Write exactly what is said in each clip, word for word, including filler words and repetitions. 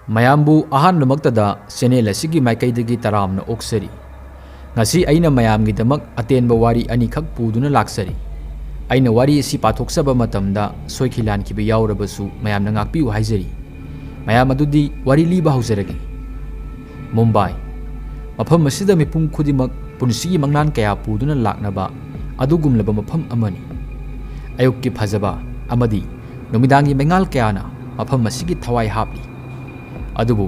ꯃꯌꯥꯝꯕꯨ ꯑꯍꯥꯟꯕꯃꯛꯇꯗ ꯆꯦꯅꯦꯜ ꯑꯁꯤꯒꯤ ꯃꯥꯏꯀꯩꯗꯒꯤ ꯇꯔꯥꯝꯅ ꯑꯣꯛꯆꯔꯤ꯫ ꯉꯁꯤ ꯑꯩꯅ ꯃꯌꯥꯝꯒꯤꯗꯃꯛ ꯑꯇꯦꯟꯕ ꯋꯥꯔꯤ ꯑꯅꯤꯈꯛ ꯄꯨꯗꯨꯅ ꯂꯥꯛꯆꯔꯤ꯫ ꯑꯩꯅ ꯋꯥꯔꯤ ꯑꯁꯤ ꯄꯥꯊꯣꯛꯆꯕ ꯃꯇꯝꯗ ꯁꯣꯏꯈꯤ ꯂꯥꯟꯈꯤꯕ ꯌꯥꯎꯔꯕꯁꯨ ꯃꯌꯥꯝꯅ ꯉꯥꯛꯄꯤꯌꯨ ꯍꯥꯏꯖꯔꯤ꯫ ꯃꯌꯥꯝ ꯑꯗꯨꯗꯤ ꯋꯥꯔꯤ ꯂꯤꯕ ꯍꯧꯖꯔꯒꯦ꯫ ꯃꯨꯝꯕꯥꯏ꯫ ꯃꯐꯝ ꯑꯁꯤꯗ ꯃꯤꯄꯨꯝ ꯈꯨꯗꯤꯡꯃꯛ ꯄꯨꯟꯁꯤꯒꯤ ꯃꯪꯂꯥꯟ ꯀꯌꯥ ꯄꯨꯗꯨꯅ ꯂꯥꯛꯅꯕ ꯑꯗꯨꯒꯨꯝꯂꯕ ꯃꯐꯝ ꯑꯃꯅꯤ꯫ ꯑꯌꯨꯛꯀꯤ ꯐꯖꯕ ꯑꯃꯗꯤ ꯅꯨꯃꯤꯗꯥꯡꯒꯤ ꯃꯩꯉꯥꯜ ꯀꯌꯥꯅ ꯃꯐꯝ ꯑꯁꯤꯒꯤ ꯊꯋꯥꯏ ꯍꯥꯞꯂꯤ꯫ ꯑꯗꯨꯕꯨ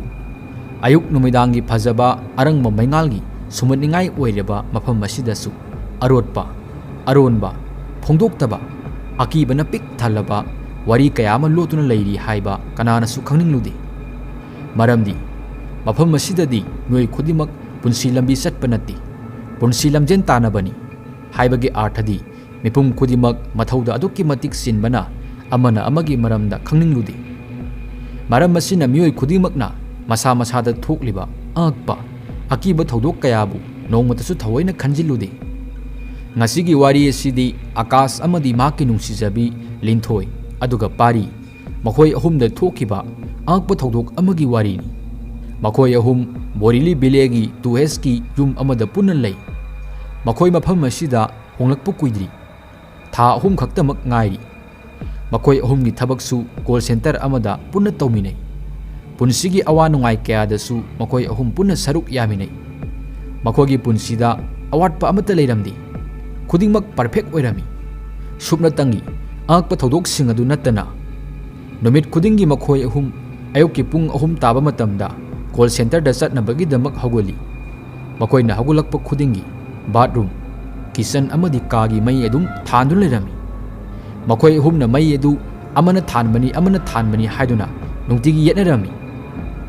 ꯑꯌꯨꯛ ꯅꯨꯃꯤꯗꯥꯡꯒꯤ ꯐꯖꯕ ꯑꯔꯪꯕ ꯃꯩꯉꯥꯜꯒꯤ ꯁꯨꯝꯍꯠꯅꯤꯡꯉꯥꯏ ꯑꯣꯏꯔꯕ ꯃꯐꯝ ꯑꯁꯤꯗꯁꯨ ꯑꯔꯣꯠꯄ, ꯑꯔꯣꯟꯕ, ꯐꯣꯡꯗꯣꯛꯇꯕ, ꯑꯀꯤꯕꯅ ꯄꯤꯛ ꯊꯜꯂꯕ ꯋꯥꯔꯤ ꯀꯌꯥ ꯑꯃ ꯂꯣꯠꯇꯨꯅ ꯂꯩꯔꯤ ꯍꯥꯏꯕ ꯀꯅꯥꯅꯁꯨ ꯈꯪꯅꯤꯡꯂꯨꯗꯦ꯫ ꯃꯔꯝꯗꯤ ꯃꯐꯝ ꯑꯁꯤꯗꯗꯤ ꯃꯤꯑꯣꯏ ꯈꯨꯗꯤꯡꯃꯛ ꯄꯨꯟꯁꯤ ꯂꯝꯕꯤ ꯆꯠꯄ ꯅꯠꯇꯦ꯫ ꯄꯨꯟꯁꯤ ꯂꯝꯖꯦꯟ ꯇꯥꯟꯅꯕꯅꯤ ꯍꯥꯏꯕꯒꯤ ꯑꯥꯔꯊꯗꯤ ꯃꯤꯄꯨꯝ ꯈꯨꯗꯤꯡꯃꯛ ꯃꯊꯧꯗ ꯑꯗꯨꯛꯀꯤ ꯃꯇꯤꯛ ꯆꯤꯟꯕꯅ ꯑꯃꯅ ꯑꯃꯒꯤ ꯃꯔꯝꯗ ꯈꯪꯅꯤꯡꯂꯨꯗꯦ꯫ ꯃꯔꯝ ꯑꯁꯤꯅ ꯃꯤꯑꯣꯏ ꯈꯨꯗꯤꯡꯃꯛꯅ ꯃꯁꯥ ꯃꯁꯥꯗ ꯊꯣꯛꯂꯤꯕ ꯑꯉꯛꯄ, ꯑꯀꯤꯕ ꯊꯧꯗꯣꯛ ꯀꯌꯥꯕꯨ ꯅꯣꯡꯃꯇꯁꯨ ꯊꯑꯣꯏꯅ ꯈꯟꯖꯤꯜꯂꯨꯗꯦ꯫ ꯉꯁꯤꯒꯤ ꯋꯥꯔꯤ ꯑꯁꯤꯗꯤ ꯑꯀꯥꯁ ꯑꯃꯗꯤ ꯃꯍꯥꯛꯀꯤ ꯅꯨꯡꯁꯤꯖꯕꯤ ꯂꯤꯟꯊꯣꯏ ꯑꯗꯨꯒ ꯄꯥꯔꯤ, ꯃꯈꯣꯏ ꯑꯍꯨꯝꯗ ꯊꯣꯛꯈꯤꯕ ꯑꯉꯛꯄ ꯊꯧꯗꯣꯛ ꯑꯃꯒꯤ ꯋꯥꯔꯤꯅꯤ꯫ ꯃꯈꯣꯏ ꯑꯍꯨꯝ ꯕꯣꯔꯤꯂꯤ ꯚꯤꯂꯦꯒꯤ ꯇꯨ ꯑꯦꯁꯀꯤ ꯌꯨꯝ ꯑꯃꯗ ꯄꯨꯟꯅ ꯂꯩ꯫ ꯃꯈꯣꯏ ꯃꯐꯝ ꯑꯁꯤꯗ ꯍꯣꯡꯂꯛꯄ ꯀꯨꯏꯗ꯭ꯔꯤ꯫ ꯊꯥ ꯑꯍꯨꯝ ꯈꯛꯇꯃꯛ ꯉꯥꯏꯔꯤ꯫ ꯃꯈꯣꯏ ꯑꯍꯨꯝꯒꯤ ꯊꯕꯛꯁꯨ ꯀꯣꯜ ꯁꯦꯟꯇꯔ ꯑꯃꯗ ꯄꯨꯟꯅ ꯇꯧꯃꯤꯟꯅꯩ꯫ ꯄꯨꯟꯁꯤꯒꯤ ꯑꯋꯥ ꯅꯨꯡꯉꯥꯏ ꯀꯌꯥꯗꯁꯨ ꯃꯈꯣꯏ ꯑꯍꯨꯝ ꯄꯨꯟꯅ ꯁꯔꯨꯛ ꯌꯥꯃꯤꯟꯅꯩ꯫ ꯃꯈꯣꯏꯒꯤ ꯄꯨꯟꯁꯤꯗ ꯑꯋꯥꯠꯄ ꯑꯃꯠꯇ ꯂꯩꯔꯝꯗꯦ꯫ ꯈꯨꯗꯤꯡꯃꯛ ꯄꯔꯐꯦꯛ ꯑꯣꯏꯔꯝꯃꯤ꯫ ꯁꯨꯞꯅꯇꯪꯒꯤ ꯑꯉꯛꯄ ꯊꯧꯗꯣꯛꯁꯤꯡ ꯑꯗꯨ ꯅꯠꯇꯅ, ꯅꯨꯃꯤꯠ ꯈꯨꯗꯤꯡꯒꯤ ꯃꯈꯣꯏ ꯑꯍꯨꯝ ꯑꯌꯨꯛꯀꯤ ꯄꯨꯡ ꯑꯍꯨꯝ ꯇꯥꯕ ꯃꯇꯝꯗ ꯀꯣꯜ ꯁꯦꯟꯇꯔꯗ ꯆꯠꯅꯕꯒꯤꯗꯃꯛ ꯍꯧꯒꯠꯂꯤ꯫ ꯃꯈꯣꯏꯅ ꯍꯧꯒꯠꯂꯛꯄ ꯈꯨꯗꯤꯡꯒꯤ ꯕꯥꯊꯔꯨꯝ, ꯀꯤꯆꯟ ꯑꯃꯗꯤ ꯀꯥꯒꯤ ꯃꯩ ꯑꯗꯨꯝ ꯊꯥꯟꯗꯨꯅ ꯂꯩꯔꯝꯃꯤ꯫ ꯃꯈꯣꯏ ꯑꯍꯨꯝꯅ ꯃꯩ ꯑꯗꯨ ꯑꯃꯅ ꯊꯥꯟꯕꯅꯤ, ꯑꯃꯅ ꯊꯥꯟꯕꯅꯤ ꯍꯥꯏꯗꯨꯅ ꯅꯨꯡꯇꯤꯒꯤ ꯌꯦꯠꯅꯔꯝꯃꯤ꯫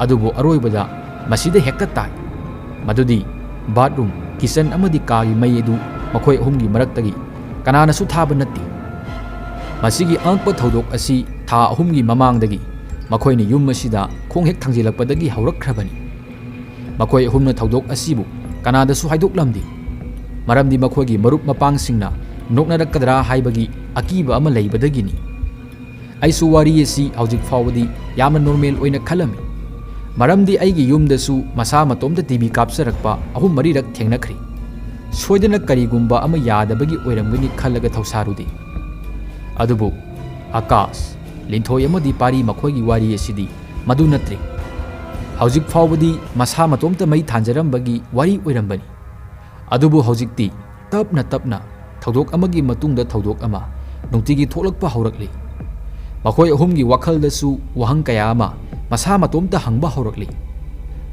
ꯑꯗꯨꯕꯨ ꯑꯔꯣꯏꯕꯗ ꯃꯁꯤꯗ ꯍꯦꯛꯇ ꯇꯥꯏ꯫ ꯃꯗꯨꯗꯤ ꯕꯥꯊꯔꯨꯝ, ꯀꯤꯆꯟ ꯑꯃꯗꯤ ꯀꯥꯒꯤ ꯃꯩ ꯑꯗꯨ ꯃꯈꯣꯏ ꯑꯍꯨꯝꯒꯤ ꯃꯔꯛꯇꯒꯤ ꯀꯅꯥꯅꯁꯨ ꯊꯥꯕ ꯅꯠꯇꯦ꯫ ꯃꯁꯤꯒꯤ ꯑꯉꯛꯄ ꯊꯧꯗꯣꯛ ꯑꯁꯤ ꯊꯥ ꯑꯍꯨꯝꯒꯤ ꯃꯃꯥꯡꯗꯒꯤ ꯃꯈꯣꯏꯅ ꯌꯨꯝ ꯑꯁꯤꯗ ꯈꯣꯡ ꯍꯦꯛ ꯊꯥꯡꯖꯤꯜꯂꯛꯄꯗꯒꯤ ꯍꯧꯔꯛꯈ꯭ꯔꯕꯅꯤ꯫ ꯃꯈꯣꯏ ꯑꯍꯨꯝꯅ ꯊꯧꯗꯣꯛ ꯑꯁꯤꯕꯨ ꯀꯅꯥꯗꯁꯨ ꯍꯥꯏꯗꯣꯛꯂꯝꯗꯦ꯫ ꯃꯔꯝꯗꯤ ꯃꯈꯣꯏꯒꯤ ꯃꯔꯨꯞ ꯃꯄꯥꯡꯁꯤꯡꯅ ꯅꯣꯛꯅꯔꯛꯀꯗ꯭ꯔꯥ ꯍꯥꯏꯕꯒꯤ ꯑꯀꯤꯕ ꯑꯃ ꯂꯩꯕꯗꯒꯤꯅꯤ꯫ ꯑꯩꯁꯨ ꯋꯥꯔꯤ ꯑꯁꯤ ꯍꯧꯖꯤꯛ ꯐꯥꯎꯕꯗꯤ ꯌꯥꯝꯅ ꯅꯣꯔꯃꯦꯜ ꯑꯣꯏꯅ ꯈꯜꯂꯝꯃꯤ꯫ ꯃꯔꯝꯗꯤ ꯑꯩꯒꯤ ꯌꯨꯝꯗꯁꯨ ꯃꯁꯥ ꯃꯇꯣꯝꯇ ꯇꯤꯚꯤ ꯀꯥꯞꯆꯔꯛꯄ ꯑꯍꯨꯝ ꯃꯔꯤꯔꯛ ꯊꯦꯡꯅꯈ꯭ꯔꯦ꯫ ꯁꯣꯏꯗꯅ ꯀꯔꯤꯒꯨꯝꯕ ꯑꯃ ꯌꯥꯗꯕꯒꯤ ꯑꯣꯏꯔꯝꯒꯅꯤ ꯈꯜꯂꯒ ꯊꯧꯁꯥꯔꯨꯗꯦ꯫ ꯑꯗꯨꯕꯨ ꯑꯀꯥꯁ, ꯂꯤꯟꯊꯣꯏ ꯑꯃꯗꯤ ꯄꯥꯔꯤ ꯃꯈꯣꯏꯒꯤ ꯋꯥꯔꯤ ꯑꯁꯤꯗꯤ ꯃꯗꯨ ꯅꯠꯇ꯭ꯔꯦ꯫ ꯍꯧꯖꯤꯛ ꯐꯥꯎꯕꯗꯤ ꯃꯁꯥ ꯃꯇꯣꯝꯇ ꯃꯩ ꯊꯥꯟꯖꯔꯝꯕꯒꯤ ꯋꯥꯔꯤ ꯑꯣꯏꯔꯝꯕꯅꯤ꯫ ꯑꯗꯨꯕꯨ ꯍꯧꯖꯤꯛꯇꯤ ꯇꯞꯅ ꯇꯞꯅ ꯊꯧꯗꯣꯛ ꯑꯃꯒꯤ ꯃꯇꯨꯡꯗ ꯊꯧꯗꯣꯛ ꯑꯃ ꯅꯨꯡꯇꯤꯒꯤ ꯊꯣꯛꯂꯛꯄ ꯍꯧꯔꯛꯂꯤ꯫ ꯃꯈꯣꯏ ꯑꯍꯨꯝꯒꯤ ꯋꯥꯈꯜꯗꯁꯨ ꯋꯥꯍꯪ ꯀꯌꯥ ꯑꯃ ꯃꯁꯥ ꯃꯇꯣꯝꯇ ꯍꯪꯕ ꯍꯧꯔꯛꯂꯤ꯫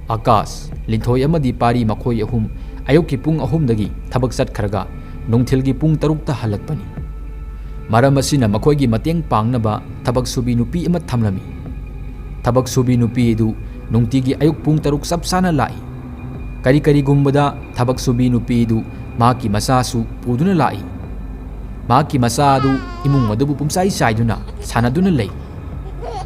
ꯑꯀꯥꯁ, ꯂꯤꯟꯊꯣꯏ ꯑꯃꯗꯤ ꯄꯥꯔꯤ ꯃꯈꯣꯏ ꯑꯍꯨꯝ ꯑꯌꯨꯛꯀꯤ ꯄꯨꯡ ꯑꯍꯨꯝꯗꯒꯤ ꯊꯕꯛ ꯆꯠꯈ꯭ꯔꯒ ꯅꯨꯡꯊꯤꯜꯒꯤ ꯄꯨꯡ ꯇꯔꯨꯛꯇ ꯍꯜꯂꯛꯄꯅꯤ꯫ ꯃꯔꯝ ꯑꯁꯤꯅ ꯃꯈꯣꯏꯒꯤ ꯃꯇꯦꯡ ꯄꯥꯡꯅꯕ ꯊꯕꯛ ꯁꯨꯕꯤ ꯅꯨꯄꯤ ꯑꯃ ꯊꯝꯂꯝꯃꯤ꯫ ꯊꯕꯛ ꯁꯨꯕꯤ ꯅꯨꯄꯤ ꯑꯗꯨ ꯅꯨꯡꯇꯤꯒꯤ ꯑꯌꯨꯛ ꯄꯨꯡ ꯇꯔꯨꯛ ꯆꯞ ꯆꯥꯅ ꯂꯥꯛꯏ꯫ ꯀꯔꯤ ꯀꯔꯤꯒꯨꯝꯕꯗ ꯊꯕꯛ ꯁꯨꯕꯤ ꯅꯨꯄꯤ ꯑꯗꯨ ꯃꯍꯥꯛꯀꯤ ꯃꯆꯥꯁꯨ ꯄꯨꯗꯨꯅ ꯂꯥꯛꯏ꯫ ꯃꯍꯥꯛꯀꯤ ꯃꯆꯥ ꯑꯗꯨ ꯏꯃꯨꯡ ꯑꯗꯨꯕꯨ ꯄꯨꯝꯆꯥꯏ ꯆꯥꯏꯗꯨꯅ ꯁꯥꯟꯅꯗꯨꯅ ꯂꯩ꯫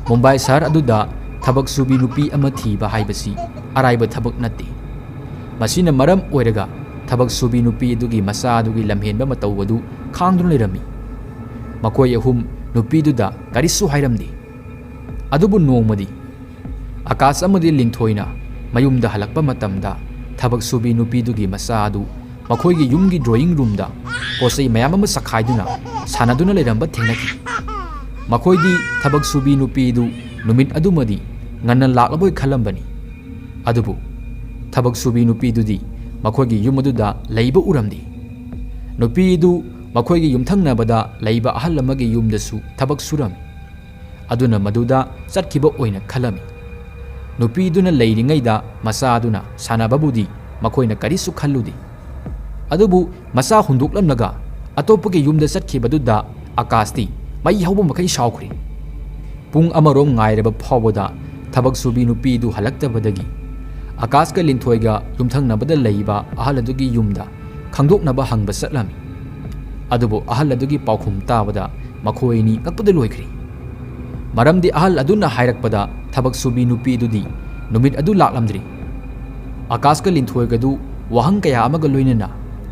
ꯃꯨꯝꯕꯥꯏ ꯁꯍꯔ ꯑꯗꯨꯗ ꯊꯕꯛ ꯁꯨꯕꯤ ꯅꯨꯄꯤ ꯑꯃ ꯊꯤꯕ ꯍꯥꯏꯕꯁꯤ ꯑꯔꯥꯏꯕ ꯊꯕꯛ ꯅꯠꯇꯦ꯫ ꯃꯁꯤꯅ ꯃꯔꯝ ꯑꯣꯏꯔꯒ ꯊꯕꯛ ꯁꯨꯕꯤ ꯅꯨꯄꯤ ꯑꯗꯨꯒꯤ ꯃꯆꯥ ꯑꯗꯨꯒꯤ ꯂꯝꯍꯦꯟꯕ ꯃꯇꯧ ꯑꯗꯨ ꯈꯥꯡꯗꯨꯅ ꯂꯩꯔꯝꯃꯤ꯫ ꯃꯈꯣꯏ ꯑꯍꯨꯝ ꯅꯨꯄꯤꯗꯨꯗ ꯀꯔꯤꯁꯨ ꯍꯥꯏꯔꯝꯗꯦ꯫ ꯑꯗꯨꯕꯨ ꯅꯣꯡꯃꯗꯤ ꯑꯀꯥꯁ ꯑꯃꯗꯤ ꯂꯤꯟꯊꯣꯏꯅ ꯃꯌꯨꯝꯗ ꯍꯜꯂꯛꯄ ꯃꯇꯝꯗ ꯊꯕꯛ ꯁꯨꯕꯤ ꯅꯨꯄꯤꯗꯨꯒꯤ ꯃꯆꯥ ꯑꯗꯨ ꯃꯈꯣꯏꯒꯤ ꯌꯨꯝꯒꯤ ꯗ꯭ꯔꯣꯌꯤꯡ ꯔꯨꯝꯗ ꯄꯣꯠ ꯆꯩ ꯃꯌꯥꯝ ꯑꯃ ꯆꯈꯥꯏꯗꯨꯅ ꯁꯥꯟꯅꯗꯨꯅ ꯂꯩꯔꯝꯕ ꯊꯦꯡꯅꯈꯤ꯫ ꯃꯈꯣꯏꯗꯤ ꯊꯕꯛ ꯁꯨꯕꯤ ꯅꯨꯄꯤꯗꯨ ꯅꯨꯃꯤꯠ ꯑꯗꯨꯃꯗꯤ ꯉꯟꯅ ꯂꯥꯛꯂꯕꯣꯏ ꯈꯜꯂꯝꯕꯅꯤ꯫ ꯑꯗꯨꯕꯨ ꯊꯕꯛ ꯁꯨꯕꯤ ꯅꯨꯄꯤꯗꯨꯗꯤ ꯃꯈꯣꯏꯒꯤ ꯌꯨꯝ ꯑꯗꯨꯗ ꯂꯩꯕ ꯎꯔꯝꯗꯦ꯫ ꯅꯨꯄꯤꯗꯨ ꯃꯈꯣꯏꯒꯤ ꯌꯨꯝꯊꯪꯅꯕꯗ ꯂꯩꯕ ꯑꯍꯜ ꯑꯃꯒꯤ ꯌꯨꯝꯗꯁꯨ ꯊꯕꯛ ꯁꯨꯔꯝꯃꯤ꯫ ꯑꯗꯨꯅ ꯃꯗꯨꯗ ꯆꯠꯈꯤꯕ ꯑꯣꯏꯅ ꯈꯜꯂꯝꯃꯤ꯫ ꯅꯨꯄꯤꯗꯨꯅ ꯂꯩꯔꯤꯉꯩꯗ ꯃꯆꯥꯗꯨꯅ ꯁꯥꯟꯅꯕꯕꯨꯗꯤ ꯃꯈꯣꯏꯅ ꯀꯔꯤꯁꯨ ꯈꯜꯂꯨꯗꯦ꯫ ꯑꯗꯨꯕꯨ ꯃꯆꯥ ꯍꯨꯟꯗꯣꯛꯂꯝꯂꯒ ꯑꯇꯣꯞꯄꯒꯤ ꯌꯨꯝꯗ ꯆꯠꯈꯤꯕꯗꯨꯗ ꯑꯀꯥꯁꯇꯤ ꯃꯩ ꯍꯧꯕ ꯃꯈꯩ ꯁꯥꯎꯈ꯭ꯔꯦ꯫ ꯄꯨꯡ ꯑꯃꯔꯣꯝ ꯉꯥꯏꯔꯕ ꯐꯥꯎꯕꯗ ꯊꯕꯛ ꯁꯨꯕꯤ ꯅꯨꯄꯤꯗꯨ ꯍꯜꯂꯛꯇꯕꯗꯒꯤ ꯑꯀꯥꯁꯀ ꯂꯤꯟꯊꯣꯏꯒ ꯌꯨꯝꯊꯪꯅꯕꯗ ꯂꯩꯕ ꯑꯍꯜ ꯑꯗꯨꯒꯤ ꯌꯨꯝꯗ ꯈꯪꯗꯣꯛꯅꯕ ꯍꯪꯕ ꯆꯠꯂꯝꯃꯤ꯫ ꯑꯗꯨꯕꯨ ꯑꯍꯜ ꯑꯗꯨꯒꯤ ꯄꯥꯎꯈꯨꯝ ꯇꯥꯕꯗ ꯃꯈꯣꯏ ꯑꯅꯤ ꯉꯛꯄꯗ ꯂꯣꯏꯈ꯭ꯔꯦ꯫ ꯃꯔꯝꯗꯤ ꯑꯍꯜ ꯑꯗꯨꯅ ꯍꯥꯏꯔꯛꯄꯗ ꯊꯕꯛ ꯁꯨꯕꯤ ꯅꯨꯄꯤꯗꯨꯗꯤ ꯅꯨꯃꯤꯠ ꯑꯗꯨ ꯂꯥꯛꯂꯝꯗ꯭ꯔꯤ꯫ ꯑꯀꯥꯁꯀ ꯂꯤꯟꯊꯣꯏꯒꯗꯨ ꯋꯥꯍꯪ ꯀꯌꯥ ꯑꯃꯒ ꯂꯣꯏꯅꯅ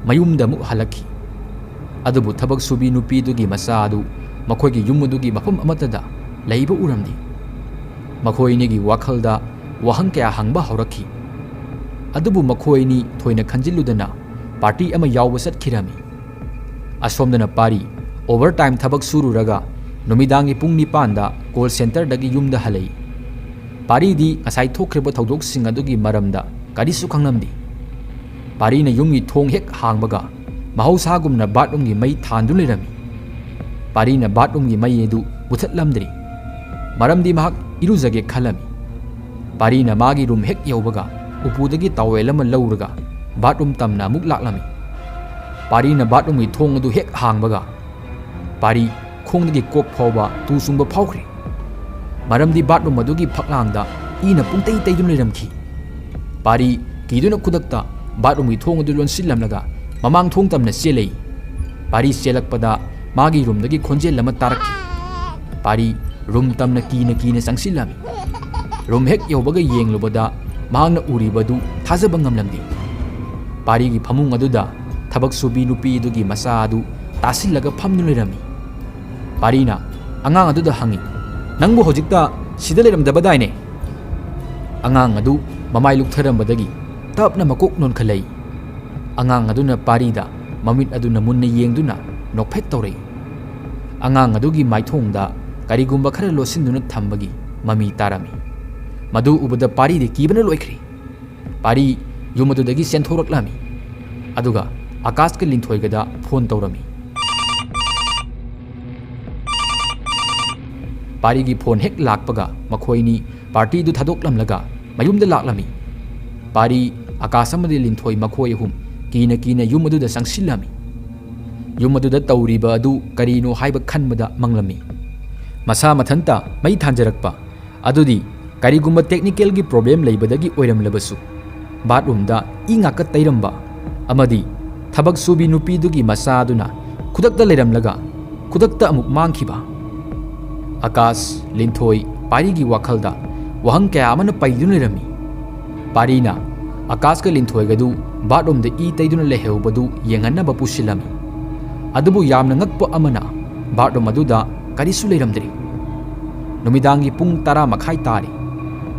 ꯃꯌꯨꯝꯗ ꯑꯃꯨꯛ ꯍꯜꯂꯛꯈꯤ꯫ ꯑꯗꯨꯕꯨ ꯊꯕꯛ ꯁꯨꯕꯤ ꯅꯨꯄꯤꯗꯨꯒꯤ ꯃꯆꯥ ꯑꯗꯨ ꯃꯈꯣꯏꯒꯤ ꯌꯨꯝ ꯑꯗꯨꯒꯤ ꯃꯐꯝ ꯑꯃꯠꯇꯗ ꯂꯩꯕ ꯎꯔꯝꯗꯦ꯫ ꯃꯈꯣꯏ ꯑꯅꯤꯒꯤ ꯋꯥꯈꯜꯗ ꯋꯥꯍꯪ ꯀꯌꯥ ꯍꯪꯕ ꯍꯧꯔꯛꯈꯤ꯫ ꯑꯗꯨꯕꯨ ꯃꯈꯣꯏ ꯑꯅꯤ ꯊꯣꯏꯅ ꯈꯟꯖꯤꯜꯂꯨꯗꯅ ꯄꯥꯔꯇꯤ ꯑꯃ ꯌꯥꯎꯕ ꯆꯠꯈꯤꯔꯝꯃꯤ꯫ ꯑꯁꯣꯝꯗꯅ ꯄꯥꯔꯤ ꯑꯣꯚꯔ ꯇꯥꯏꯝ ꯊꯕꯛ ꯁꯨꯔꯨꯔꯒ ꯅꯨꯃꯤꯗꯥꯡꯒꯤ ꯄꯨꯡ ꯅꯤꯄꯥꯟꯗ ꯀꯣꯜ ꯁꯦꯟꯇꯔꯗꯒꯤ ꯌꯨꯝꯗ ꯍꯜꯂꯛꯏ꯫ ꯄꯥꯔꯤꯗꯤ ꯉꯁꯥꯏ ꯊꯣꯛꯈ꯭ꯔꯤꯕ ꯊꯧꯗꯣꯛꯁꯤꯡ ꯑꯗꯨꯒꯤ ꯃꯔꯝꯗ ꯀꯔꯤꯁꯨ ꯈꯪꯂꯝꯗꯦ꯫ ꯄꯥꯔꯤꯅ ꯌꯨꯝꯒꯤ ꯊꯣꯡ ꯍꯦꯛ ꯍꯥꯡꯕꯒ ꯃꯍꯧꯁꯥꯒꯨꯝꯅ ꯕꯥꯠꯔꯨꯝꯒꯤ ꯃꯩ ꯊꯥꯟꯗꯨꯅ ꯂꯩꯔꯝꯃꯤ꯫ ꯄꯥꯔꯤꯅ ꯕꯥꯠꯔꯨꯝꯒꯤ ꯃꯩ ꯑꯗꯨ ꯃꯨꯊꯠꯂꯝꯗ꯭ꯔꯤ, ꯃꯔꯝꯗꯤ ꯃꯍꯥꯛ ꯏꯔꯨꯖꯒꯦ ꯈꯜꯂꯝꯃꯤ꯫ ꯄꯥꯔꯤꯅ ꯃꯥꯒꯤ ꯔꯨꯝ ꯍꯦꯛ ꯌꯧꯕꯒ ꯎꯄꯨꯗꯒꯤ ꯇꯥꯋꯦꯜ ꯑꯃ ꯂꯧꯔꯒ ꯕꯥꯠꯔꯨꯝ ꯇꯝꯅ ꯑꯃꯨꯛ ꯂꯥꯛꯂꯝꯃꯤ꯫ ꯄꯥꯔꯤꯅ ꯕꯥꯠꯔꯨꯝꯒꯤ ꯊꯣꯡ ꯑꯗꯨ ꯍꯦꯛ ꯍꯥꯡꯕꯒ ꯄꯥꯔꯤ ꯈꯣꯡꯗꯒꯤ ꯀꯣꯛ ꯐꯥꯎꯕ ꯇꯨ ꯆꯨꯡꯕ ꯐꯥꯎꯈ꯭ꯔꯦ, ꯃꯔꯝꯗꯤ ꯕꯥꯠꯔꯨꯝ ꯑꯗꯨꯒꯤ ꯐꯛꯂꯥꯡꯗ ꯏꯅ ꯄꯨꯡꯇꯩ ꯇꯩꯗꯨꯅ ꯂꯩꯔꯝꯈꯤ꯫ ꯄꯥꯔꯤ ꯀꯤꯗꯨꯅ ꯈꯨꯗꯛꯇ ꯕꯥꯠꯔꯨꯝꯒꯤ ꯊꯣꯡ ꯑꯗꯨ ꯂꯣꯟꯁꯤꯜꯂꯝꯂꯒ ꯃꯃꯥꯡ ꯊꯣꯡ ꯇꯝꯅ ꯆꯦꯜꯂꯛꯏ꯫ ꯄꯥꯔꯤ ꯆꯦꯜꯂꯛꯄꯗ ꯃꯥꯒꯤ ꯔꯨꯝꯗꯒꯤ ꯈꯣꯟꯖꯦꯜ ꯑꯃ ꯇꯥꯔꯛꯈꯤ꯫ ꯄꯥꯔꯤ ꯔꯨꯝ ꯇꯝꯅ ꯀꯤꯅ ꯀꯤꯅ ꯆꯪꯁꯤꯜꯂꯝꯃꯤ꯫ ꯔꯨꯝ ꯍꯦꯛ ꯌꯧꯕꯒ ꯌꯦꯡꯂꯨꯕꯗ ꯃꯍꯥꯛꯅ ꯎꯔꯤꯕꯗꯨ ꯊꯥꯖꯕ ꯉꯝꯂꯝꯗꯦ꯫ ꯄꯥꯔꯤꯒꯤ ꯐꯃꯨꯡ ꯑꯗꯨꯗ ꯊꯕꯛ ꯁꯨꯕꯤ ꯅꯨꯄꯤ ꯑꯗꯨꯒꯤ ꯃꯆꯥ ꯑꯗꯨ ꯇꯥꯁꯤꯜꯂꯒ ꯐꯝꯗꯨꯅ ꯂꯩꯔꯝꯃꯤ꯫ ꯄꯥꯔꯤꯅ ꯑꯉꯥꯡ ꯑꯗꯨꯗ ꯍꯪꯉꯤ, "ꯅꯪꯕꯨ ꯍꯧꯖꯤꯛꯇ ꯁꯤꯗ ꯂꯩꯔꯝꯗꯕꯗꯥꯏꯅꯦ?" ꯑꯉꯥꯡ ꯑꯗꯨ ꯃꯃꯥꯏ ꯂꯨꯛꯊꯔꯝꯕꯗꯒꯤ ꯇꯞꯅ ꯃꯀꯣꯛ ꯅꯣꯟꯈꯠꯂꯛꯏ꯫ ꯑꯉꯥꯡ ꯑꯗꯨꯅ ꯄꯥꯔꯤꯗ ꯃꯃꯤꯠ ꯑꯗꯨꯅ ꯃꯨꯟꯅ ꯌꯦꯡꯗꯨꯅ ꯅꯣꯛꯐꯦꯠ ꯇꯧꯔꯛꯏ꯫ ꯑꯉꯥꯡ ꯑꯗꯨꯒꯤ ꯃꯥꯏꯊꯣꯡꯗ ꯀꯔꯤꯒꯨꯝꯕ ꯈꯔ ꯂꯣꯠꯁꯤꯟꯗꯨꯅ ꯊꯝꯕꯒꯤ ꯃꯃꯤ ꯇꯥꯔꯝꯃꯤ꯫ ꯃꯗꯨ ꯎꯕꯗ ꯄꯥꯔꯤꯗꯤ ꯀꯤꯕꯅ ꯂꯣꯏꯈ꯭ꯔꯦ꯫ ꯄꯥꯔꯤ ꯌꯨꯝ ꯑꯗꯨꯗꯒꯤ ꯆꯦꯟꯊꯣꯔꯛꯂꯝꯃꯤ, ꯑꯗꯨꯒ ꯑꯀꯥꯁꯀ ꯂꯤꯟꯊꯣꯏꯒꯗ ꯐꯣꯟ ꯇꯧꯔꯝꯃꯤ꯫ ꯄꯥꯔꯤꯒꯤ ꯐꯣꯟ ꯍꯦꯛ ꯂꯥꯛꯄꯒ ꯃꯈꯣꯏꯅꯤ ꯄꯥꯔꯇꯤꯗꯨ ꯊꯥꯗꯣꯛꯂꯝꯂꯒ ꯃꯌꯨꯝꯗ ꯂꯥꯛꯂꯝꯃꯤ꯫ ꯄꯥꯔꯤ, ꯑꯀꯥꯁ ꯑꯃꯗꯤ ꯂꯤꯟꯊꯣꯏ ꯃꯈꯣꯏ ꯑꯍꯨꯝ ꯀꯤꯅ ꯀꯤꯅ ꯌꯨꯝ ꯑꯗꯨꯗ ꯆꯪꯁꯤꯜꯂꯝꯃꯤ꯫ ꯌꯨꯝ ꯑꯗꯨꯗ ꯇꯧꯔꯤꯕ ꯑꯗꯨ ꯀꯔꯤꯅꯣ ꯍꯥꯏꯕ ꯈꯟꯕꯗ ꯃꯪꯂꯝꯃꯤ꯫ ꯃꯁꯥ ꯃꯊꯟꯇ ꯃꯩ ꯊꯥꯟꯖꯔꯛꯄ ꯑꯗꯨꯗꯤ ꯀꯔꯤꯒꯨꯝꯕ ꯇꯦꯛꯅꯤꯀꯦꯜꯒꯤ ꯄ꯭ꯔꯣꯕ꯭ꯂꯦꯝ ꯂꯩꯕꯗꯒꯤ ꯑꯣꯏꯔꯝꯂꯕꯁꯨ, ꯕꯥꯠꯔꯨꯝꯗ ꯏ ꯉꯥꯛꯇ ꯇꯩꯔꯝꯕ ꯑꯃꯗꯤ ꯊꯕꯛ ꯁꯨꯕꯤ ꯅꯨꯄꯤꯗꯨꯒꯤ ꯃꯆꯥꯗꯨꯅ ꯈꯨꯗꯛꯇ ꯂꯩꯔꯝꯂꯒ ꯈꯨꯗꯛꯇ ꯑꯃꯨꯛ ꯃꯥꯡꯈꯤꯕ꯫ ꯑꯀꯥꯁ, ꯂꯤꯟꯊꯣꯏ, ꯄꯥꯔꯤꯒꯤ ꯋꯥꯈꯜꯗ ꯋꯥꯍꯪ ꯀꯌꯥ ꯑꯃꯅ ꯄꯩꯗꯨꯅ ꯂꯩꯔꯝꯃꯤ꯫ ꯄꯥꯔꯤꯅ ꯑꯀꯥꯁꯀ ꯂꯤꯟꯊꯣꯏꯒꯗꯨ ꯕꯥꯠꯔꯨꯝꯗ ꯏ ꯇꯩꯗꯨꯅ ꯂꯩꯍꯧꯕꯗꯨ ꯌꯦꯡꯍꯟꯅꯕ ꯄꯨꯁꯤꯜꯂꯝꯃꯤ꯫ ꯑꯗꯨꯕꯨ ꯌꯥꯝꯅ ꯉꯛꯄ ꯑꯃꯅ, ꯕꯥꯠꯔꯨꯝ ꯑꯗꯨꯗ ꯀꯔꯤꯁꯨ ꯂꯩꯔꯝꯗ꯭ꯔꯤ꯫ ꯅꯨꯃꯤꯗꯥꯡꯒꯤ ꯄꯨꯡ ꯇꯔꯥ ꯃꯈꯥꯏ ꯇꯥꯔꯤ꯫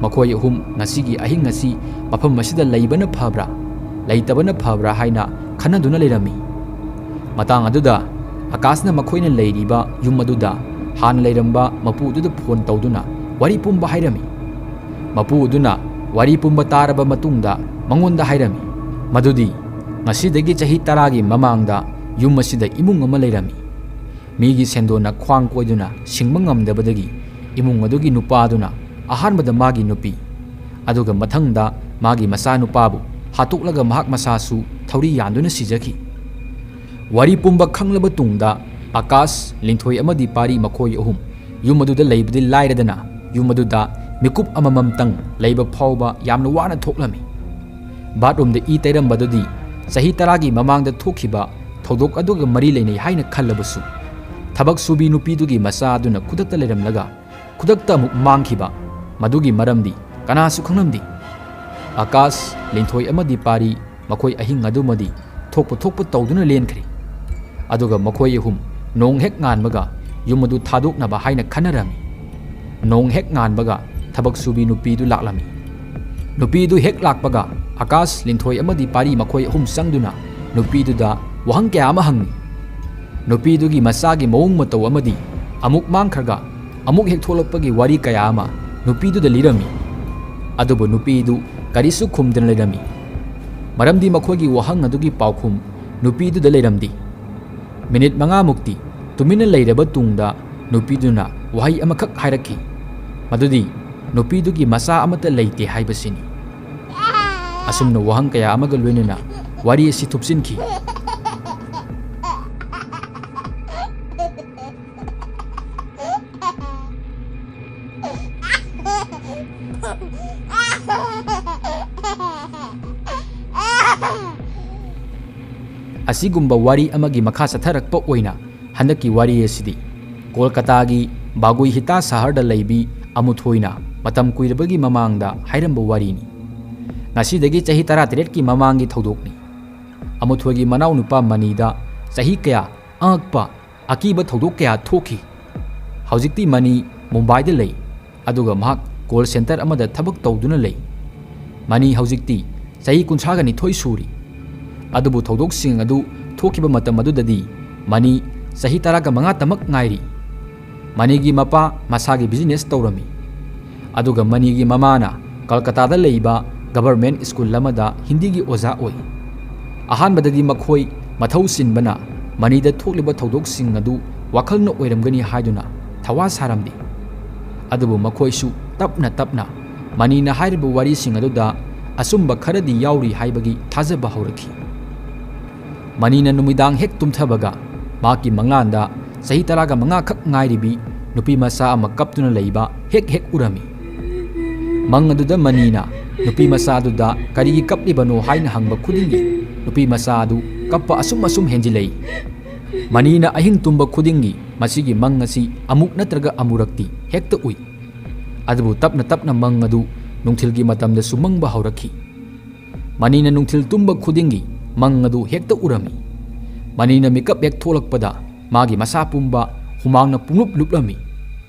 ꯃꯈꯣꯏ ꯑꯍꯨꯝ ꯉꯁꯤꯒꯤ ꯑꯍꯤꯡ ꯑꯁꯤ ꯃꯐꯝ ꯑꯁꯤꯗ ꯂꯩꯕꯅ ꯐꯕ꯭ꯔꯥ, ꯂꯩꯇꯕꯅ ꯐꯕ꯭ꯔꯥ ꯍꯥꯏꯅ ꯈꯟꯅꯗꯨꯅ ꯂꯩꯔꯝꯃꯤ꯫ ꯃꯇꯥꯡ ꯑꯗꯨꯗ ꯑꯀꯥꯁꯅ ꯃꯈꯣꯏꯅ ꯂꯩꯔꯤꯕ ꯌꯨꯝ ꯑꯗꯨꯗ ꯍꯥꯟꯅ ꯂꯩꯔꯝꯕ ꯃꯄꯨ ꯑꯗꯨꯗ ꯐꯣꯟ ꯇꯧꯗꯨꯅ ꯋꯥꯔꯤ ꯄꯨꯝꯕ ꯍꯥꯏꯔꯝꯃꯤ꯫ ꯃꯄꯨ ꯑꯗꯨꯅ ꯋꯥꯔꯤ ꯄꯨꯝꯕ ꯇꯥꯔꯕ ꯃꯇꯨꯡꯗ ꯃꯉꯣꯟꯗ ꯍꯥꯏꯔꯝꯃꯤ ꯃꯗꯨꯗꯤ ꯉꯁꯤꯗꯒꯤ ꯆꯍꯤ ꯇꯔꯥꯒꯤ ꯃꯃꯥꯡꯗ ꯌꯨꯝ ꯑꯁꯤꯗ ꯏꯃꯨꯡ ꯑꯃ ꯂꯩꯔꯝꯃꯤ꯫ ꯃꯤꯒꯤ ꯁꯦꯟꯗꯣꯟꯅ ꯈ꯭ꯋꯥꯡ ꯀꯣꯏꯗꯨꯅ ꯁꯤꯡꯕ ꯉꯝꯗꯕꯗꯒꯤ ꯏꯃꯨꯡ ꯑꯗꯨꯒꯤ ꯅꯨꯄꯥꯗꯨꯅ ꯑꯍꯥꯟꯕꯗ ꯃꯥꯒꯤ ꯅꯨꯄꯤ, ꯑꯗꯨꯒ ꯃꯊꯪꯗ ꯃꯥꯒꯤ ꯃꯆꯥꯅꯨꯄꯥꯕꯨ ꯍꯥꯠꯇꯣꯛꯂꯒ ꯃꯍꯥꯛ ꯃꯁꯥꯁꯨ ꯊꯧꯔꯤ ꯌꯥꯟꯗꯨꯅ ꯁꯤꯖꯈꯤ꯫ ꯋꯥꯔꯤ ꯄꯨꯝꯕ ꯈꯪꯂꯕ ꯇꯨꯡꯗ ꯑꯀꯥꯁ, ꯂꯤꯟꯊꯣꯏ ꯑꯃꯗꯤ ꯄꯥꯔꯤ ꯃꯈꯣꯏ ꯑꯍꯨꯝ ꯌꯨꯝ ꯑꯗꯨꯗ ꯂꯩꯕꯗꯤ ꯂꯥꯏꯔꯗꯅ ꯌꯨꯝ ꯑꯗꯨꯗ ꯃꯤꯀꯨꯞ ꯑꯃꯃꯝꯇꯪ ꯂꯩꯕ ꯐꯥꯎꯕ ꯌꯥꯝꯅ ꯋꯥꯅ ꯊꯣꯛꯂꯝꯃꯤ꯫ ꯕꯥꯠꯔꯨꯝꯗ ꯏ ꯇꯩꯔꯝꯕꯗꯨꯗꯤ ꯆꯍꯤ ꯇꯔꯥꯒꯤ ꯃꯃꯥꯡꯗ ꯊꯣꯛꯈꯤꯕ ꯊꯧꯗꯣꯛ ꯑꯗꯨꯒ ꯃꯔꯤ ꯂꯩꯅꯩ ꯍꯥꯏꯅ ꯈꯜꯂꯕꯁꯨ, ꯊꯕꯛ ꯁꯨꯕꯤ ꯅꯨꯄꯤꯗꯨꯒꯤ ꯃꯆꯥ ꯑꯗꯨꯅ ꯈꯨꯗꯛꯇ ꯂꯩꯔꯝꯂꯒ ꯈꯨꯗꯛꯇ ꯑꯃꯨꯛ ꯃꯥꯡꯈꯤꯕ, ꯃꯗꯨꯒꯤ ꯃꯔꯝꯗꯤ ꯀꯅꯥꯁꯨ ꯈꯪꯂꯝꯗꯦ꯫ ꯑꯀꯥꯁ, ꯂꯤꯟꯊꯣꯏ ꯑꯃꯗꯤ ꯄꯥꯔꯤ ꯃꯈꯣꯏ ꯑꯍꯤꯡ ꯑꯗꯨꯃꯗꯤ ꯊꯣꯛꯄ ꯊꯣꯛꯄ ꯇꯧꯗꯨꯅ ꯂꯦꯟꯈ꯭ꯔꯦ꯫ ꯑꯗꯨꯒ ꯃꯈꯣꯏ ꯑꯍꯨꯝ ꯅꯣꯡ ꯍꯦꯛ ꯉꯥꯟꯕꯒ ꯌꯨꯝ ꯑꯗꯨ ꯊꯥꯗꯣꯛꯅꯕ ꯍꯥꯏꯅ ꯈꯟꯅꯔꯝꯃꯤ꯫ ꯅꯣꯡ ꯍꯦꯛ ꯉꯥꯟꯕꯒ ꯊꯕꯛ ꯁꯨꯕꯤ ꯅꯨꯄꯤꯗꯨ ꯂꯥꯛꯂꯝꯃꯤ꯫ ꯅꯨꯄꯤꯗꯨ ꯍꯦꯛ ꯂꯥꯛꯄꯒ ꯑꯀꯥꯁ, ꯂꯤꯟꯊꯣꯏ ꯑꯃꯗꯤ ꯄꯥꯔꯤ ꯃꯈꯣꯏ ꯑꯍꯨꯝ ꯆꯪꯗꯨꯅ ꯅꯨꯄꯤꯗꯨꯗ ꯋꯥꯍꯪ ꯀꯌꯥ ꯑꯃ ꯍꯪꯉꯤ꯫ ꯅꯨꯄꯤꯗꯨꯒꯤ ꯃꯆꯥꯒꯤ ꯃꯑꯣꯡ ꯃꯇꯧ ꯑꯃꯗꯤ ꯑꯃꯨꯛ ꯃꯥꯡꯈ꯭ꯔꯒ ꯑꯃꯨꯛ ꯍꯦꯛ ꯊꯣꯛꯂꯛꯄꯒꯤ ꯋꯥꯔꯤ ꯀꯌꯥ ꯑꯃ ꯅꯨꯄꯤꯗꯨꯗ ꯂꯤꯔꯝꯃꯤ꯫ ꯑꯗꯨꯕꯨ ꯅꯨꯄꯤꯗꯨ ꯀꯔꯤꯁꯨ ꯈꯨꯝꯗꯅ ꯂꯩꯔꯝꯃꯤ꯫ ꯃꯔꯝꯗꯤ ꯃꯈꯣꯏꯒꯤ ꯋꯥꯍꯪ ꯑꯗꯨꯒꯤ ꯄꯥꯎꯈꯨꯝ ꯅꯨꯄꯤꯗꯨꯗ ꯂꯩꯔꯝꯗꯦ꯫ ꯃꯤꯅꯤꯠ ꯃꯉꯥꯃꯨꯛꯇꯤ ꯇꯨꯃꯤꯟꯅ ꯂꯩꯔꯕ ꯇꯨꯡꯗ ꯅꯨꯄꯤꯗꯨꯅ ꯋꯥꯍꯩ ꯑꯃꯈꯛ ꯍꯥꯏꯔꯛꯈꯤ, ꯃꯗꯨꯗꯤ ꯅꯨꯄꯤꯗꯨꯒꯤ ꯃꯆꯥ ꯑꯃꯠꯇ ꯂꯩꯇꯦ ꯍꯥꯏꯕꯁꯤꯅꯤ꯫ ꯑꯁꯨꯝꯅ ꯋꯥꯍꯪ ꯀꯌꯥ ꯑꯃꯒ ꯂꯣꯏꯅꯅ ꯋꯥꯔꯤ ꯑꯁꯤ ꯊꯨꯞꯆꯤꯟꯈꯤ꯫ ꯑꯁꯤꯒꯨꯝꯕ ꯋꯥꯔꯤ ꯑꯃꯒꯤ ꯃꯈꯥ ꯆꯠꯊꯔꯛꯄ ꯑꯣꯏꯅ ꯍꯟꯗꯛꯀꯤ ꯋꯥꯔꯤ ꯑꯁꯤꯗꯤ ꯀꯣꯜꯀꯇꯥꯒꯤ ꯕꯥꯒꯨꯏꯍꯤꯇꯥ ꯁꯍꯔꯗ ꯂꯩꯕꯤ ꯑꯃꯨꯊꯣꯏꯅ ꯃꯇꯝ ꯀꯨꯏꯔꯕꯒꯤ ꯃꯃꯥꯡꯗ ꯍꯥꯏꯔꯝꯕ ꯋꯥꯔꯤꯅꯤ꯫ ꯉꯁꯤꯗꯒꯤ ꯆꯍꯤ ꯇꯔꯥꯇꯔꯦꯠꯀꯤ ꯃꯃꯥꯡꯒꯤ ꯊꯧꯗꯣꯛꯅꯤ꯫ ꯑꯃꯨꯊꯣꯏꯒꯤ ꯃꯅꯥꯎꯅꯨꯄꯥ ꯃꯅꯤꯗ ꯆꯍꯤ ꯀꯌꯥ ꯑꯉꯛꯄ ꯑꯀꯤꯕ ꯊꯧꯗꯣꯛ ꯀꯌꯥ ꯊꯣꯛꯈꯤ꯫ ꯍꯧꯖꯤꯛꯇꯤ ꯃꯅꯤ ꯃꯨꯝꯕꯥꯏꯗ ꯂꯩ, ꯑꯗꯨꯒ ꯃꯍꯥꯛ ꯀꯣꯜ ꯁꯦꯟꯇꯔ ꯑꯃꯗ ꯊꯕꯛ ꯇꯧꯗꯨꯅ ꯂꯩ꯫ ꯃꯅꯤ ꯍꯧꯖꯤꯛꯇꯤ ꯆꯍꯤ ꯀꯨꯟꯊ꯭ꯔꯥꯒ ꯅꯤꯊꯣꯏ ꯁꯨꯔꯤ꯫ ꯑꯗꯨꯕꯨ ꯊꯧꯗꯣꯛꯁꯤꯡ ꯑꯗꯨ ꯊꯣꯛꯈꯤꯕ ꯃꯇꯝ ꯑꯗꯨꯗꯗꯤ ꯃꯅꯤ ꯆꯍꯤ ꯇꯔꯥꯒ ꯃꯉꯥꯇꯃꯛ ꯉꯥꯏꯔꯤ꯫ ꯃꯅꯤꯒꯤ ꯃꯄꯥ ꯃꯁꯥꯒꯤ ꯕꯤꯖꯤꯅꯦꯁ ꯇꯧꯔꯝꯃꯤ꯫ ꯑꯗꯨꯒ ꯃꯅꯤꯒꯤ ꯃꯃꯥꯅ ꯀꯜꯀꯇꯥꯗ ꯂꯩꯕ ꯒꯚꯔꯟꯃꯦꯟꯠ ꯁ꯭ꯀꯨꯜ ꯑꯃꯗ ꯍꯤꯟꯗꯤꯒꯤ ꯑꯣꯖꯥ ꯑꯣꯏ꯫ ꯑꯍꯥꯟꯕꯗꯗꯤ ꯃꯈꯣꯏ ꯃꯊꯧ ꯆꯤꯟꯕꯅ ꯃꯅꯤꯗ ꯊꯣꯛꯂꯤꯕ ꯊꯧꯗꯣꯛꯁꯤꯡ ꯑꯗꯨ ꯋꯥꯈꯜꯅ ꯑꯣꯏꯔꯝꯒꯅꯤ ꯍꯥꯏꯗꯨꯅ ꯊꯋꯥ ꯁꯥꯔꯝꯗꯦ꯫ ꯑꯗꯨꯕꯨ ꯃꯈꯣꯏꯁꯨ ꯇꯞꯅ ꯇꯞꯅ ꯃꯅꯤꯅ ꯍꯥꯏꯔꯤꯕ ꯋꯥꯔꯤꯁꯤꯡ ꯑꯗꯨꯗ ꯑꯆꯨꯝꯕ ꯈꯔꯗꯤ ꯌꯥꯎꯔꯤ ꯍꯥꯏꯕꯒꯤ ꯊꯥꯖꯕ ꯍꯧꯔꯛꯈꯤ꯫ ꯃꯅꯤꯅ ꯅꯨꯃꯤꯗꯥꯡ ꯍꯦꯛ ꯇꯨꯝꯊꯕꯒ ꯃꯍꯥꯛꯀꯤ ꯃꯪꯂꯥꯟꯗ ꯆꯍꯤ ꯇꯔꯥꯒ ꯃꯉꯥꯈꯛ ꯉꯥꯏꯔꯤꯕꯤ ꯅꯨꯄꯤ ꯃꯆꯥ ꯑꯃ ꯀꯞꯇꯨꯅ ꯂꯩꯕ ꯍꯦꯛ ꯍꯦꯛ ꯎꯔꯝꯃꯤ꯫ ꯃꯪ ꯑꯗꯨꯗ ꯃꯅꯤꯅ ꯅꯨꯄꯤ ꯃꯆꯥ ꯑꯗꯨꯗ ꯀꯔꯤꯒꯤ ꯀꯞꯂꯤꯕꯅꯣ ꯍꯥꯏꯅ ꯍꯪꯕ ꯈꯨꯗꯤꯡꯒꯤ ꯅꯨꯄꯤ ꯃꯆꯥ ꯑꯗꯨ ꯀꯞꯄ ꯑꯁꯨꯝ ꯑꯁꯨꯝ ꯍꯦꯟꯖꯤꯜꯂꯛꯏ꯫ ꯃꯅꯤꯅ ꯑꯍꯤꯡ ꯇꯨꯝꯕ ꯈꯨꯗꯤꯡꯒꯤ ꯃꯁꯤꯒꯤ ꯃꯪ ꯑꯁꯤ ꯑꯃꯨꯛ ꯅꯠꯇ꯭ꯔꯒ ꯑꯃꯨꯔꯛꯇꯤ ꯍꯦꯛꯇ ꯎꯏ꯫ ꯑꯗꯨꯕꯨ ꯇꯞꯅ ꯇꯞꯅ ꯃꯪ ꯑꯗꯨ ꯅꯨꯡꯊꯤꯜꯒꯤ ꯃꯇꯝꯗꯁꯨ ꯃꯪꯕ ꯍꯧꯔꯛꯈꯤ꯫ ꯃꯅꯤꯅ ꯅꯨꯡꯊꯤꯜ ꯇꯨꯝꯕ ꯈꯨꯗꯤꯡꯒꯤ ꯃꯪ ꯑꯗꯨ ꯍꯦꯛꯇ ꯎꯔꯝꯃꯤ꯫ ꯃꯅꯤꯅ ꯃꯤꯀꯞ ꯍꯦꯛ ꯊꯣꯛꯂꯛꯄꯗ ꯃꯥꯒꯤ ꯃꯁꯥ ꯄꯨꯝꯕ ꯍꯨꯃꯥꯡꯅ ꯄꯨꯡꯂꯨꯞ ꯂꯨꯞꯂꯝꯃꯤ꯫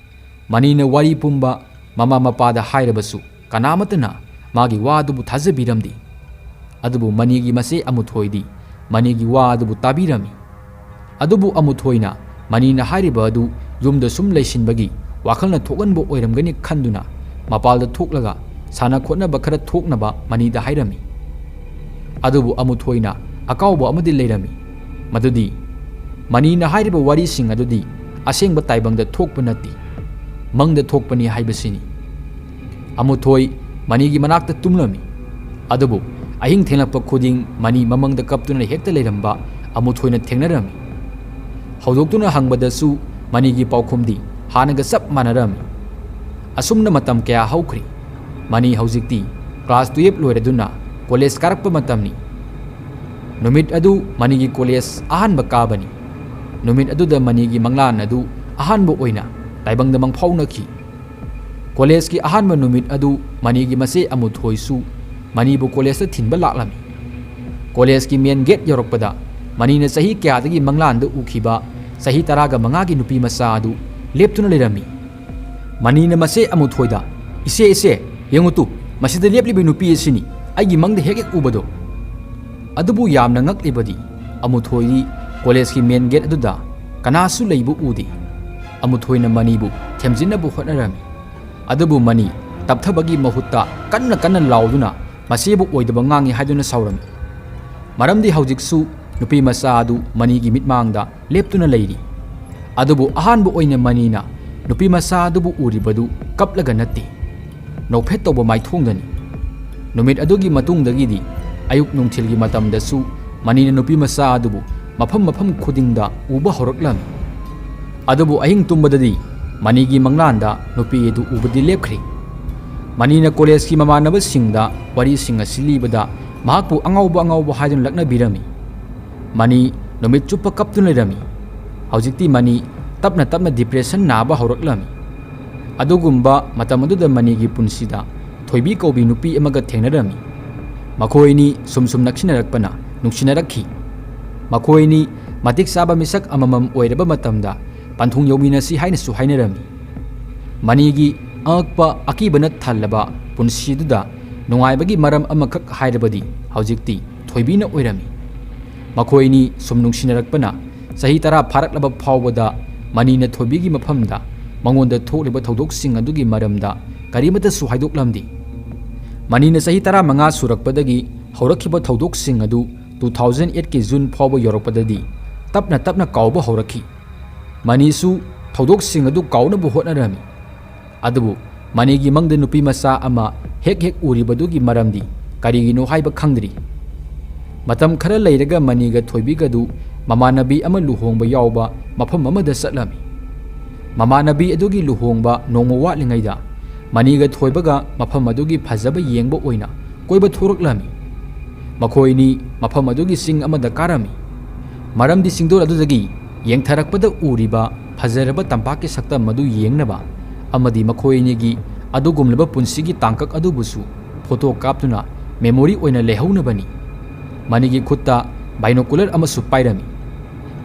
ꯃꯅꯤꯅ ꯋꯥꯔꯤ ꯄꯨꯝꯕ ꯃꯃꯥ ꯃꯄꯥꯗ ꯍꯥꯏꯔꯕꯁꯨ ꯀꯅꯥꯃꯠꯇꯅ ꯃꯥꯒꯤ ꯋꯥ ꯑꯗꯨꯕꯨ ꯊꯥꯖꯕꯤꯔꯝꯗꯦ꯫ ꯑꯗꯨꯕꯨ ꯃꯅꯤꯒꯤ ꯃꯆꯦ ꯑꯃꯨꯊꯣꯏꯗꯤ ꯃꯅꯤꯒꯤ ꯋꯥ ꯑꯗꯨꯕꯨ ꯇꯥꯕꯤꯔꯝꯃꯤ꯫ ꯑꯗꯨꯕꯨ ꯑꯃꯨꯊꯣꯏꯅ ꯃꯅꯤꯅ ꯍꯥꯏꯔꯤꯕ ꯑꯗꯨ ꯌꯨꯝꯗ ꯁꯨꯝ ꯂꯩꯁꯤꯟꯕꯒꯤ ꯋꯥꯈꯜꯅ ꯊꯣꯛꯍꯟꯕ ꯑꯣꯏꯔꯝꯒꯅꯤ ꯈꯟꯗꯨꯅ ꯃꯄꯥꯜꯗ ꯊꯣꯛꯂꯒ ꯁꯥꯟꯅ ꯈꯣꯠꯅꯕ ꯈꯔ ꯊꯣꯛꯅꯕ ꯃꯅꯤꯗ ꯍꯥꯏꯔꯝꯃꯤ꯫ ꯑꯗꯨꯕꯨ ꯑꯃꯨꯊꯣꯏꯅ ꯑꯀꯥꯎꯕ ꯑꯃꯗꯤ ꯂꯩꯔꯝꯃꯤ, ꯃꯗꯨꯗꯤ ꯃꯅꯤꯅ ꯍꯥꯏꯔꯤꯕ ꯋꯥꯔꯤꯁꯤꯡ ꯑꯗꯨꯗꯤ ꯑꯁꯦꯡꯕ ꯇꯥꯏꯕꯪꯗ ꯊꯣꯛꯄ ꯅꯠꯇꯦ, ꯃꯪꯗ ꯊꯣꯛꯄꯅꯤ ꯍꯥꯏꯕꯁꯤꯅꯤ꯫ ꯑꯃꯨꯊꯣꯏ ꯃꯅꯤꯒꯤ ꯃꯅꯥꯛꯇ ꯇꯨꯝꯂꯝꯃꯤ꯫ ꯑꯗꯨꯕꯨ ꯑꯍꯤꯡ ꯊꯦꯡꯂꯛꯄ ꯈꯨꯗꯤꯡ ꯃꯅꯤ ꯃꯃꯪꯗ ꯀꯞꯇꯨꯅ ꯍꯦꯛꯇ ꯂꯩꯔꯝꯕ ꯑꯃꯨꯊꯣꯏꯅ ꯊꯦꯡꯅꯔꯝꯃꯤ꯫ ꯍꯧꯗꯣꯛꯇꯨꯅ ꯍꯪꯕꯗꯁꯨ ꯃꯅꯤꯒꯤ ꯄꯥꯎꯈꯨꯝꯗꯤ ꯍꯥꯟꯅꯒ ꯆꯞ ꯃꯥꯟꯅꯔꯝꯃꯤ꯫ ꯑꯁꯨꯝꯅ ꯃꯇꯝ ꯀꯌꯥ ꯍꯧꯈ꯭ꯔꯤ꯫ ꯃꯅꯤ ꯍꯧꯖꯤꯛꯇꯤ ꯀ꯭ꯂꯥꯁ ꯇꯨꯌꯦꯞ ꯂꯣꯏꯔꯗꯨꯅ ꯀꯣꯂꯦꯖ ꯀꯥꯔꯛꯄ ꯃꯇꯝꯅꯤ꯫ ꯅꯨꯃꯤꯠ ꯑꯗꯨ ꯃꯅꯤꯒꯤ ꯀꯣꯂꯦꯖ ꯑꯍꯥꯟꯕ ꯀꯥꯕꯅꯤ꯫ ꯅꯨꯃꯤꯠ ꯑꯗꯨꯗ ꯃꯅꯤꯒꯤ ꯃꯪꯂꯥꯟ ꯑꯗꯨ ꯑꯍꯥꯟꯕ ꯑꯣꯏꯅ ꯇꯥꯏꯕꯪꯗ ꯃꯪꯐꯥꯎꯅꯈꯤ꯫ ꯀꯣꯂꯦꯖꯀꯤ ꯑꯍꯥꯟꯕ ꯅꯨꯃꯤꯠ ꯑꯗꯨ ꯃꯅꯤꯒꯤ ꯃꯆꯦ ꯑꯃꯨꯊꯣꯏꯁꯨ ꯃꯅꯤꯕꯨ ꯀꯣꯂꯦꯖꯇ ꯊꯤꯟꯕ ꯂꯥꯛꯂꯝꯃꯤ꯫ ꯀꯣꯂꯦꯖꯀꯤ ꯃꯦꯟ ꯒꯦꯠ ꯌꯧꯔꯛꯄꯗ ꯃꯅꯤꯅ ꯆꯍꯤ ꯀꯌꯥꯗꯒꯤ ꯃꯪꯂꯥꯟꯗ ꯎꯈꯤꯕ ꯆꯍꯤ ꯇꯔꯥꯒ ꯃꯉꯥꯒꯤ ꯅꯨꯄꯤ ꯃꯆꯥ ꯑꯗꯨ ꯂꯦꯞꯇꯨꯅ ꯂꯩꯔꯝꯃꯤ꯫ ꯃꯅꯤꯅ ꯃꯆꯦ ꯑꯃꯨꯊꯣꯏꯗ "ꯏꯆꯦ, ꯏꯆꯦ, ꯌꯦꯡꯉꯨ ꯇꯨ, ꯃꯁꯤꯗ ꯂꯦꯞꯂꯤꯕ ꯅꯨꯄꯤ ꯑꯁꯤꯅꯤ, ꯑꯩꯒꯤ ꯃꯪꯗ ꯍꯦꯛ ꯍꯦꯛ ꯎꯕꯗꯣ!" ꯑꯗꯨꯕꯨ ꯌꯥꯝꯅ ꯉꯛꯂꯤꯕꯗꯤ ꯑꯃꯨꯊꯣꯏꯗꯤ ꯀꯣꯂꯦꯖꯀꯤ ꯃꯦꯟ ꯒꯦꯠ ꯑꯗꯨꯗ ꯀꯅꯥꯁꯨ ꯂꯩꯕ ꯎꯗꯦ꯫ ꯑꯃꯨꯊꯣꯏꯅ ꯃꯅꯤꯕꯨ ꯊꯦꯝꯖꯤꯟꯅꯕ ꯍꯣꯠꯅꯔꯝꯃꯤ꯫ ꯑꯗꯨꯕꯨ ꯃꯅꯤ ꯇꯞꯊꯕꯒꯤ ꯃꯍꯨꯠꯇ ꯀꯟꯅ ꯀꯟꯅ ꯂꯥꯎꯗꯨꯅ ꯃꯆꯦꯕꯨ ꯑꯣꯏꯗꯕ ꯉꯥꯡꯉꯤ ꯍꯥꯏꯗꯨꯅ ꯁꯥꯎꯔꯝꯃꯤ꯫ ꯃꯔꯝꯗꯤ ꯍꯧꯖꯤꯛꯁꯨ ꯅꯨꯄꯤ ꯃꯆꯥ ꯑꯗꯨ ꯃꯅꯤꯒꯤ ꯃꯤꯠꯃꯥꯡꯗ ꯂꯦꯞꯇꯨꯅ ꯂꯩꯔꯤ꯫ ꯑꯗꯨꯕꯨ ꯑꯍꯥꯟꯕ ꯑꯣꯏꯅ ꯃꯅꯤꯅ ꯅꯨꯄꯤ ꯃꯆꯥ ꯑꯗꯨꯕꯨ ꯎꯔꯤꯕꯗꯨ ꯀꯞꯂꯒ ꯅꯠꯇꯦ, ꯅꯣꯛꯐꯦꯠ ꯇꯧꯕ ꯃꯥꯏꯊꯣꯡꯗꯅꯤ꯫ ꯅꯨꯃꯤꯠ ꯑꯗꯨꯒꯤ ꯃꯇꯨꯡꯗꯒꯤꯗꯤ ꯑꯌꯨꯛ ꯅꯨꯡꯊꯤꯜꯒꯤ ꯃꯇꯝꯗꯁꯨ ꯃꯅꯤꯅ ꯅꯨꯄꯤ ꯃꯆꯥ ꯑꯗꯨꯕꯨ ꯃꯐꯝ ꯃꯐꯝ ꯈꯨꯗꯤꯡꯗ ꯎꯕ ꯍꯧꯔꯛꯂꯝꯃꯤ꯫ ꯑꯗꯨꯕꯨ ꯑꯍꯤꯡ ꯇꯨꯝꯕꯗꯗꯤ ꯃꯅꯤꯒꯤ ꯃꯪꯂꯥꯟꯗ ꯅꯨꯄꯤ ꯑꯗꯨ ꯎꯕꯗꯤ ꯂꯦꯞꯈ꯭ꯔꯦ꯫ ꯃꯅꯤꯅ ꯀꯣꯂꯦꯖꯀꯤ ꯃꯃꯥꯟꯅꯕꯁꯤꯡꯗ ꯋꯥꯔꯤꯁꯤꯡ ꯑꯁꯤ ꯂꯤꯕꯗ ꯃꯍꯥꯛꯄꯨ ꯑꯉꯥꯎꯕ ꯑꯉꯥꯎꯕ ꯍꯥꯏꯗꯨꯅ ꯂꯛꯅꯕꯤꯔꯝꯃꯤ꯫ ꯃꯅꯤ ꯅꯨꯃꯤꯠ ꯆꯨꯞꯄ ꯀꯞꯇꯨꯅ ꯂꯩꯔꯝꯃꯤ꯫ ꯍꯧꯖꯤꯛꯇꯤ ꯃꯅꯤ ꯇꯞꯅ ꯇꯞꯅ ꯗꯤꯄ꯭ꯔꯦꯁꯟ ꯅꯥꯕ ꯍꯧꯔꯛꯂꯝꯃꯤ꯫ ꯑꯗꯨꯒꯨꯝꯕ ꯃꯇꯝ ꯑꯗꯨꯗ ꯃꯅꯤꯒꯤ ꯄꯨꯟꯁꯤꯗ ꯊꯣꯏꯕꯤ ꯀꯧꯕꯤ ꯅꯨꯄꯤ ꯑꯃꯒ ꯊꯦꯡꯅꯔꯝꯃꯤ꯫ ꯃꯈꯣꯏ ꯑꯅꯤ ꯁꯨꯝ ꯁꯨꯝ ꯅꯛꯁꯤꯟꯅꯔꯛꯄꯅ ꯅꯨꯡꯁꯤꯅꯔꯛꯈꯤ꯫ ꯃꯈꯣꯏ ꯑꯅꯤ ꯃꯇꯤꯛ ꯆꯥꯕ ꯃꯤꯁꯛ ꯑꯃꯃꯝ ꯑꯣꯏꯔꯕ ꯃꯇꯝꯗ ꯄꯟꯊꯨꯡ ꯌꯧꯃꯤꯟꯅꯁꯤ ꯍꯥꯏꯅꯁꯨ ꯍꯥꯏꯅꯔꯝꯃꯤ꯫ ꯃꯅꯤꯒꯤ ꯑꯉꯛꯄ ꯑꯀꯤꯕꯅ ꯊꯜꯂꯕ ꯄꯨꯟꯁꯤꯗꯨꯗ ꯅꯨꯡꯉꯥꯏꯕꯒꯤ ꯃꯔꯝ ꯑꯃꯈꯛ ꯍꯥꯏꯔꯕꯗꯤ ꯍꯧꯖꯤꯛꯇꯤ ꯊꯣꯏꯕꯤꯅ ꯑꯣꯏꯔꯝꯃꯤ꯫ ꯃꯈꯣꯏ ꯑꯅꯤ ꯁꯨꯝ ꯅꯨꯡꯁꯤꯅꯔꯛꯄꯅ ꯆꯍꯤ ꯇꯔꯥ ꯐꯥꯔꯛꯂꯕ ꯐꯥꯎꯕꯗ ꯃꯅꯤꯅ ꯊꯣꯏꯕꯤꯒꯤ ꯃꯐꯝꯗ ꯃꯉꯣꯟꯗ ꯊꯣꯛꯂꯤꯕ ꯊꯧꯗꯣꯛꯁꯤꯡ ꯑꯗꯨꯒꯤ ꯃꯔꯝꯗ ꯀꯔꯤꯃꯠꯇꯁꯨ ꯍꯥꯏꯗꯣꯛꯂꯝꯗꯦ꯫ ꯃꯅꯤꯅ ꯆꯍꯤ ꯇꯔꯥꯃꯉꯥ ꯁꯨꯔꯛꯄꯗꯒꯤ ꯍꯧꯔꯛꯈꯤꯕ ꯊꯧꯗꯣꯛꯁꯤꯡ ꯑꯗꯨ two thousand eight ꯀꯤ ꯖꯨꯟ ꯐꯥꯎꯕ ꯌꯧꯔꯛꯄꯗꯗꯤ ꯇꯞꯅ ꯇꯞꯅ ꯀꯥꯎꯕ ꯍꯧꯔꯛꯈꯤ꯫ ꯃꯅꯤꯁꯨ ꯊꯧꯗꯣꯛꯁꯤꯡ ꯑꯗꯨ ꯀꯥꯎꯅꯕ ꯍꯣꯠꯅꯔꯝꯃꯤ꯫ ꯑꯗꯨꯕꯨ ꯃꯅꯤꯒꯤ ꯃꯪꯗ ꯅꯨꯄꯤ ꯃꯆꯥ ꯑꯃ ꯍꯦꯛ ꯍꯦꯛ ꯎꯔꯤꯕꯗꯨꯒꯤ ꯃꯔꯝꯗꯤ ꯀꯔꯤꯒꯤꯅꯣ ꯍꯥꯏꯕ ꯈꯪꯗ꯭ꯔꯤ꯫ ꯃꯇꯝ ꯈꯔ ꯂꯩꯔꯒ ꯃꯅꯤꯒ ꯊꯣꯏꯕꯤꯒꯗꯨ ꯃꯃꯥꯟꯅꯕꯤ ꯑꯃ ꯂꯨꯍꯣꯡꯕ ꯌꯥꯎꯕ ꯃꯐꯝ ꯑꯃꯗ ꯆꯠꯂꯝꯃꯤ꯫ ꯃꯃꯥꯟꯅꯕꯤ ꯑꯗꯨꯒꯤ ꯂꯨꯍꯣꯡꯕ ꯅꯣꯡꯃ ꯋꯥꯠꯂꯤꯉꯩꯗ ꯃꯅꯤꯒ ꯊꯣꯏꯕꯒ ꯃꯐꯝ ꯑꯗꯨꯒꯤ ꯐꯖꯕ ꯌꯦꯡꯕ ꯑꯣꯏꯅ ꯀꯣꯏꯕ ꯊꯣꯔꯛꯂꯝꯃꯤ꯫ ꯃꯈꯣꯏ ꯑꯅꯤ ꯃꯐꯝ ꯑꯗꯨꯒꯤ ꯆꯤꯡ ꯑꯃꯗ ꯀꯥꯔꯝꯃꯤ꯫ ꯃꯔꯝꯗꯤ ꯆꯤꯡꯗꯣꯜ ꯑꯗꯨꯗꯒꯤ ꯌꯦꯡꯊꯔꯛꯄꯗ ꯎꯔꯤꯕ ꯐꯖꯔꯕ ꯇꯝꯄꯥꯛꯀꯤ ꯁꯛꯇꯝ ꯑꯗꯨ ꯌꯦꯡꯅꯕ ꯑꯃꯗꯤ ꯃꯈꯣꯏ ꯑꯅꯤꯒꯤ ꯑꯗꯨꯒꯨꯝꯂꯕ ꯄꯨꯟꯁꯤꯒꯤ ꯇꯥꯡꯀꯛ ꯑꯗꯨꯕꯨꯁꯨ ꯐꯣꯇꯣ ꯀꯥꯞꯇꯨꯅ ꯃꯦꯃꯣꯔꯤ ꯑꯣꯏꯅ ꯂꯩꯍꯧꯅꯕꯅꯤ꯫ ꯃꯅꯤꯒꯤ ꯈꯨꯠꯇ ꯕꯥꯏꯅꯣꯀꯨꯂꯔ ꯑꯃꯁꯨ ꯄꯥꯏꯔꯝꯃꯤ꯫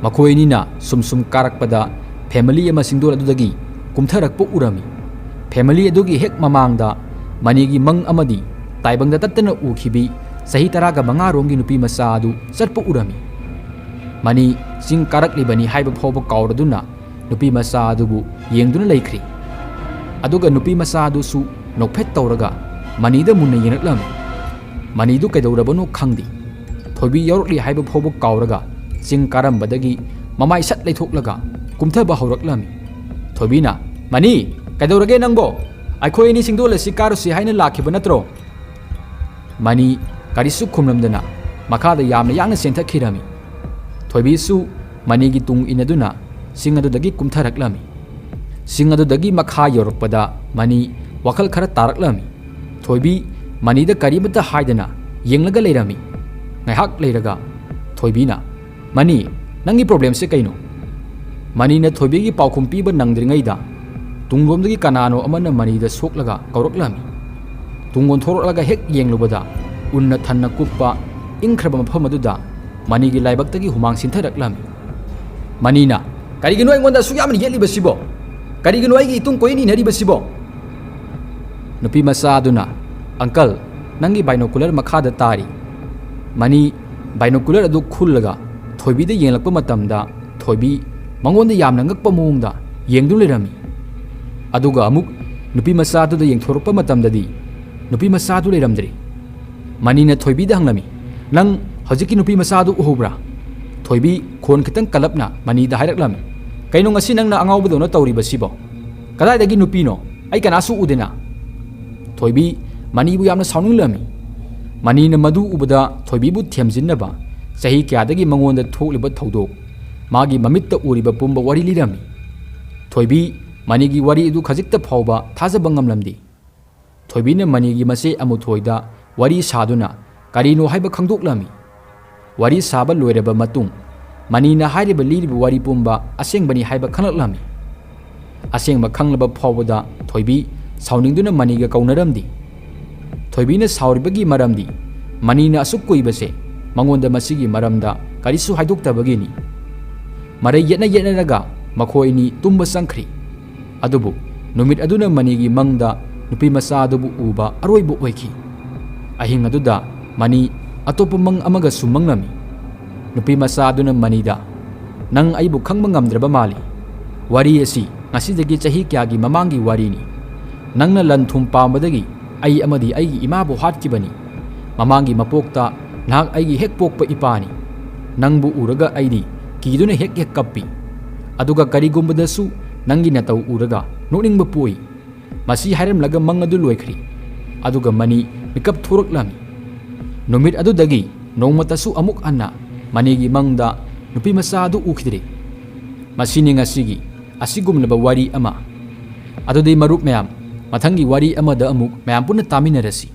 ꯃꯈꯣꯏ ꯑꯅꯤꯅ ꯁꯨꯝ ꯁꯨꯝ ꯀꯥꯔꯛꯄꯗ ꯐꯦꯃꯤꯂꯤ ꯑꯃ ꯆꯤꯡꯗꯣꯜ ꯑꯗꯨꯗꯒꯤ ꯀꯨꯝꯊꯔꯛꯄ ꯎꯔꯝꯃꯤ꯫ ꯐꯦꯃꯤꯂꯤ ꯑꯗꯨꯒꯤ ꯍꯦꯛ ꯃꯃꯥꯡꯗ ꯃꯅꯤꯒꯤ ꯃꯪ ꯑꯃꯗꯤ ꯇꯥꯏꯕꯪꯗ ꯇꯠꯇꯅ ꯎꯈꯤꯕꯤ ꯆꯍꯤ ꯇꯔꯥꯒ ꯃꯉꯥ ꯔꯣꯝꯒꯤ ꯅꯨꯄꯤ ꯃꯆꯥ ꯑꯗꯨ ꯆꯠꯄ ꯎꯔꯝꯃꯤ꯫ ꯃꯅꯤ ꯆꯤꯡ ꯀꯥꯔꯛꯂꯤꯕꯅꯤ ꯍꯥꯏꯕ ꯐꯥꯎꯕ ꯀꯥꯎꯔꯗꯨꯅ ꯅꯨꯄꯤ ꯃꯆꯥ ꯑꯗꯨꯕꯨ ꯌꯦꯡꯗꯨꯅ ꯂꯩꯈ꯭ꯔꯤ꯫ ꯑꯗꯨꯒ ꯅꯨꯄꯤ ꯃꯆꯥ ꯑꯗꯨꯁꯨ ꯅꯣꯛꯐꯦꯠ ꯇꯧꯔꯒ ꯃꯅꯤꯗ ꯃꯨꯟꯅ ꯌꯦꯡꯂꯛꯂꯝꯃꯤ꯫ ꯃꯅꯤꯗꯨ ꯀꯩꯗꯧꯔꯕꯅꯣ ꯈꯪꯗꯦ꯫ ꯊꯣꯏꯕꯤ ꯌꯥꯎꯔꯛꯂꯤ ꯍꯥꯏꯕ ꯐꯥꯎꯕ ꯀꯥꯎꯔꯒ ꯆꯤꯡ ꯀꯥꯔꯝꯕꯗꯒꯤ ꯃꯃꯥꯏ ꯁꯠ ꯂꯩꯊꯣꯛꯂꯒ ꯀꯨꯝꯊꯕ ꯍꯧꯔꯛꯂꯝꯃꯤ꯫ ꯊꯣꯏꯕꯤꯅ, "ꯃꯅꯤ, ꯀꯩꯗꯧꯔꯒꯦ ꯅꯪꯕꯣ? ꯑꯩꯈꯣꯏ ꯑꯅꯤ ꯆꯤꯡꯗꯣꯜ ꯑꯁꯤ ꯀꯥꯔꯨꯁꯤ ꯍꯥꯏꯅ ꯂꯥꯛꯈꯤꯕ ꯅꯠꯇ꯭ꯔꯣ?" ꯃꯅꯤ ꯀꯔꯤꯁꯨ ꯈꯨꯝꯂꯝꯗꯅ ꯃꯈꯥꯗ ꯌꯥꯝꯅ ꯌꯥꯡꯅ ꯆꯦꯟꯊꯈꯤꯔꯝꯃꯤ꯫ ꯊꯣꯏꯕꯤꯁꯨ ꯃꯅꯤꯒꯤ ꯇꯨꯡ ꯏꯟꯅꯗꯨꯅ ꯆꯤꯡ ꯑꯗꯨꯗꯒꯤ ꯀꯨꯝꯊꯔꯛꯂꯝꯃꯤ꯫ ꯆꯤꯡ ꯑꯗꯨꯗꯒꯤ ꯃꯈꯥ ꯌꯧꯔꯛꯄꯗ ꯃꯅꯤ ꯋꯥꯈꯜ ꯈꯔ ꯇꯥꯔꯛꯂꯝꯃꯤ꯫ ꯊꯣꯏꯕꯤ ꯃꯅꯤꯗ ꯀꯔꯤꯃꯠꯇ ꯍꯥꯏꯗꯅ ꯌꯦꯡꯂꯒ ꯂꯩꯔꯝꯃꯤ꯫ ꯉꯥꯏꯍꯥꯛ ꯂꯩꯔꯒ ꯊꯣꯏꯕꯤꯅ, "ꯃꯅꯤ, ꯅꯪꯒꯤ ꯄ꯭ꯔꯣꯕ꯭ꯂꯦꯝꯁꯦ ꯀꯩꯅꯣ?" ꯃꯅꯤꯅ ꯊꯣꯏꯕꯤꯒꯤ ꯄꯥꯎꯈꯨꯝ ꯄꯤꯕ ꯅꯪꯗ꯭ꯔꯤꯉꯩꯗ ꯇꯨꯡꯂꯣꯝꯗꯒꯤ ꯀꯅꯥꯅꯣ ꯑꯃꯅ ꯃꯅꯤꯗ ꯁꯣꯛꯂꯒ ꯀꯧꯔꯛꯂꯝꯃꯤ꯫ ꯇꯨꯡ ꯑꯣꯟꯊꯣꯔꯛꯂꯒ ꯍꯦꯛ ꯌꯦꯡꯂꯨꯕꯗ ꯎꯟꯅ ꯊꯟꯅ ꯀꯨꯞꯄ ꯏꯪꯈ꯭ꯔꯕ ꯃꯐꯝ ꯑꯗꯨꯗ ꯃꯅꯤꯒꯤ ꯂꯥꯏꯕꯛꯇꯒꯤ ꯍꯨꯃꯥꯡ ꯁꯤꯟꯊꯔꯛꯂꯝꯃꯤ꯫ ꯃꯅꯤꯅ, "ꯀꯔꯤꯒꯤꯅꯣ ꯑꯩꯉꯣꯟꯗ ꯑꯁꯨꯛ ꯌꯥꯝꯅ ꯌꯦꯠꯂꯤꯕꯁꯤꯕꯣ? ꯀꯔꯤꯒꯤꯅꯣ ꯑꯩꯒꯤ ꯏꯇꯨꯡ ꯀꯣꯏꯏꯟ ꯏꯟꯅꯔꯤꯕꯁꯤꯕꯣ?" ꯅꯨꯄꯤ ꯃꯆꯥ ꯑꯗꯨꯅ, "ꯑꯪꯀꯜ, ꯅꯪꯒꯤ ꯕꯥꯏꯅꯣꯀꯨꯂꯔ ꯃꯈꯥꯗ ꯇꯥꯔꯤ꯫" ꯃꯅꯤ ꯕꯥꯏꯅꯣꯀꯨꯂꯔ ꯑꯗꯨ ꯈꯨꯜꯂꯒ ꯊꯣꯏꯕꯤꯗ ꯌꯦꯡꯂꯛꯄ ꯃꯇꯝꯗ ꯊꯣꯏꯕꯤ ꯃꯉꯣꯟꯗ ꯌꯥꯝꯅ ꯉꯛꯄ ꯃꯑꯣꯡꯗ ꯌꯦꯡꯗꯨꯅ ꯂꯩꯔꯝꯃꯤ꯫ ꯑꯗꯨꯒ ꯑꯃꯨꯛ ꯅꯨꯄꯤ ꯃꯆꯥ ꯑꯗꯨꯗ ꯌꯦꯡꯊꯣꯔꯛꯄ ꯃꯇꯝꯗꯗꯤ ꯅꯨꯄꯤ ꯃꯆꯥ ꯑꯗꯨ ꯂꯩꯔꯝꯗ꯭ꯔꯤ꯫ ꯃꯅꯤꯅ ꯊꯣꯏꯕꯤꯗ ꯍꯪꯂꯝꯃꯤ, "ꯅꯪ ꯍꯧꯖꯤꯛꯀꯤ ꯅꯨꯄꯤ ꯃꯆꯥ ꯑꯗꯨ ꯎꯍꯧꯕ꯭ꯔꯥ?" ꯊꯣꯏꯕꯤ ꯈꯣꯟ ꯈꯤꯇꯪ ꯀꯜꯂꯞꯅ ꯃꯅꯤꯗ ꯍꯥꯏꯔꯛꯂꯝꯃꯤ, "ꯀꯩꯅꯣ ꯉꯁꯤ ꯅꯪꯅ ꯑꯉꯥꯎꯕꯗꯧꯅ ꯇꯧꯔꯤꯕꯁꯤꯕꯣ? ꯀꯗꯥꯏꯗꯒꯤ ꯅꯨꯄꯤꯅꯣ? ꯑꯩ ꯀꯅꯥꯁꯨ ꯎꯗꯦꯅ꯫" ꯊꯣꯏꯕꯤ ꯃꯅꯤꯕꯨ ꯌꯥꯝꯅ ꯁꯥꯎꯅꯤꯡꯂꯝꯃꯤ꯫ ꯃꯅꯤꯅ ꯃꯗꯨ ꯎꯕꯗ ꯊꯣꯏꯕꯤꯕꯨ ꯊꯦꯝꯖꯤꯟꯅꯕ ꯆꯍꯤ ꯀꯌꯥꯗꯒꯤ ꯃꯉꯣꯟꯗ ꯊꯣꯛꯂꯤꯕ ꯊꯧꯗꯣꯛ, ꯃꯥꯒꯤ ꯃꯃꯤꯠꯇ ꯎꯔꯤꯕ ꯄꯨꯝꯕ ꯋꯥꯔꯤ ꯂꯤꯔꯝꯃꯤ꯫ ꯊꯣꯏꯕꯤ ꯃꯅꯤꯒꯤ ꯋꯥꯔꯤ ꯑꯗꯨ ꯈꯖꯤꯛꯇ ꯐꯥꯎꯕ ꯊꯥꯖꯕ ꯉꯝꯂꯝꯗꯦ꯫ ꯊꯣꯏꯕꯤꯅ ꯃꯅꯤꯒꯤ ꯃꯆꯦ ꯑꯃꯨꯊꯣꯏꯗ ꯋꯥꯔꯤ ꯁꯥꯗꯨꯅ ꯀꯔꯤꯅꯣ ꯍꯥꯏꯕ ꯈꯪꯗꯣꯛꯂꯝꯃꯤ꯫ ꯋꯥꯔꯤ ꯁꯥꯕ ꯂꯣꯏꯔꯕ ꯃꯇꯨꯡ, ꯃꯅꯤꯅ ꯍꯥꯏꯔꯤꯕ ꯂꯤꯔꯤꯕ ꯋꯥꯔꯤ ꯄꯨꯝꯕ ꯑꯁꯦꯡꯕꯅꯤ ꯍꯥꯏꯕ ꯈꯪꯂꯛꯂꯝꯃꯤ꯫ ꯑꯁꯦꯡꯕ ꯈꯪꯂꯕ ꯐꯥꯎꯕꯗ ꯊꯣꯏꯕꯤ ꯁꯥꯎꯅꯤꯡꯗꯨꯅ ꯃꯅꯤꯒ ꯀꯧꯅꯔꯝꯗꯦ꯫ ꯊꯣꯏꯕꯤꯅ ꯁꯥꯎꯔꯤꯕꯒꯤ ꯃꯔꯝꯗꯤ ꯃꯅꯤꯅ ꯑꯁꯨꯛ ꯀꯨꯏꯕꯁꯦ ꯃꯉꯣꯟꯗ ꯃꯁꯤꯒꯤ ꯃꯔꯝꯗ ꯀꯔꯤꯁꯨ ꯍꯥꯏꯗꯣꯛꯇꯕꯒꯤꯅꯤ꯫ ꯃꯔꯩ ꯌꯦꯠꯅ ꯌꯦꯠꯅꯔꯒ ꯃꯈꯣꯏ ꯑꯅꯤ ꯇꯨꯝꯕ ꯆꯪꯈ꯭ꯔꯤ꯫ ꯑꯗꯨꯕꯨ ꯅꯨꯃꯤꯠ ꯑꯗꯨꯅ ꯃꯅꯤꯒꯤ ꯃꯪꯗ ꯅꯨꯄꯤ ꯃꯆꯥ ꯑꯗꯨꯕꯨ ꯎꯕ ꯑꯔꯣꯏꯕ ꯑꯣꯏꯈꯤ꯫ ꯑꯍꯤꯡ ꯑꯗꯨꯗ ꯃꯅꯤ ꯑꯇꯣꯞꯄ ꯃꯪ ꯑꯃꯒꯁꯨ ꯃꯪꯂꯝꯃꯤ꯫ ꯅꯨꯄꯤ ꯃꯆꯥ ꯑꯗꯨꯅ ꯃꯅꯤꯗ, "ꯅꯪ ꯑꯩꯕꯨ ꯈꯪꯕ ꯉꯝꯗ꯭ꯔꯕ ꯃꯥꯜꯂꯤ꯫ ꯋꯥꯔꯤ ꯑꯁꯤ ꯉꯁꯤꯗꯒꯤ ꯆꯍꯤ ꯀꯌꯥꯒꯤ ꯃꯃꯥꯡꯒꯤ ꯋꯥꯔꯤꯅꯤ꯫ ꯅꯪꯅ ꯂꯟ ꯊꯨꯝ ꯄꯥꯝꯕꯗꯒꯤ ꯑꯩ ꯑꯃꯗꯤ ꯑꯩꯒꯤ ꯏꯃꯥꯕꯨ ꯍꯥꯠꯈꯤꯕꯅꯤ꯫ ꯃꯃꯥꯡꯒꯤ ꯃꯄꯣꯛꯇ ꯅꯍꯥꯛ ꯑꯩꯒꯤ ꯍꯦꯛ ꯄꯣꯛꯄ ꯏꯄꯥꯅꯤ꯫ ꯅꯪꯕꯨ ꯎꯔꯒ ꯑꯩꯗꯤ ꯀꯤꯗꯨꯅ ꯍꯦꯛ ꯍꯦꯛ ꯀꯞꯄꯤ꯫ ꯑꯗꯨꯒ ꯀꯔꯤꯒꯨꯝꯕꯗꯁꯨ ꯅꯪꯒꯤ ꯅꯇꯧ ꯎꯔꯒ ꯅꯣꯛꯅꯤꯡꯕ ꯄꯣꯛꯏ꯫" ꯃꯁꯤ ꯍꯥꯏꯔꯝꯂꯒ ꯃꯪ ꯑꯗꯨ ꯂꯣꯏꯈ꯭ꯔꯤ꯫ ꯑꯗꯨꯒ ꯃꯅꯤ ꯃꯤꯀꯞ ꯊꯣꯔꯛꯂꯝꯃꯤ꯫ ꯅꯨꯃꯤꯠ ꯑꯗꯨꯗꯒꯤ ꯅꯣꯡꯃꯇꯁꯨ ꯑꯃꯨꯛ ꯍꯟꯅ ꯃꯅꯤꯒꯤ ꯃꯪꯗ ꯅꯨꯄꯤ ꯃꯆꯥ ꯑꯗꯨ ꯎꯈꯤꯗ꯭ꯔꯦ꯫ ꯃꯁꯤꯅꯤ ꯉꯁꯤꯒꯤ ꯑꯁꯤꯒꯨꯝꯂꯕ ꯋꯥꯔꯤ ꯑꯃ꯫ ꯑꯗꯨꯗꯤ ꯃꯔꯨꯞ ꯃꯌꯥꯝ, ꯃꯊꯪꯒꯤ ꯋꯥꯔꯤ ꯑꯃꯗ ꯑꯃꯨꯛ ꯃꯌꯥꯝ ꯄꯨꯟꯅ ꯇꯥꯃꯤꯟꯅꯔꯁꯤ꯫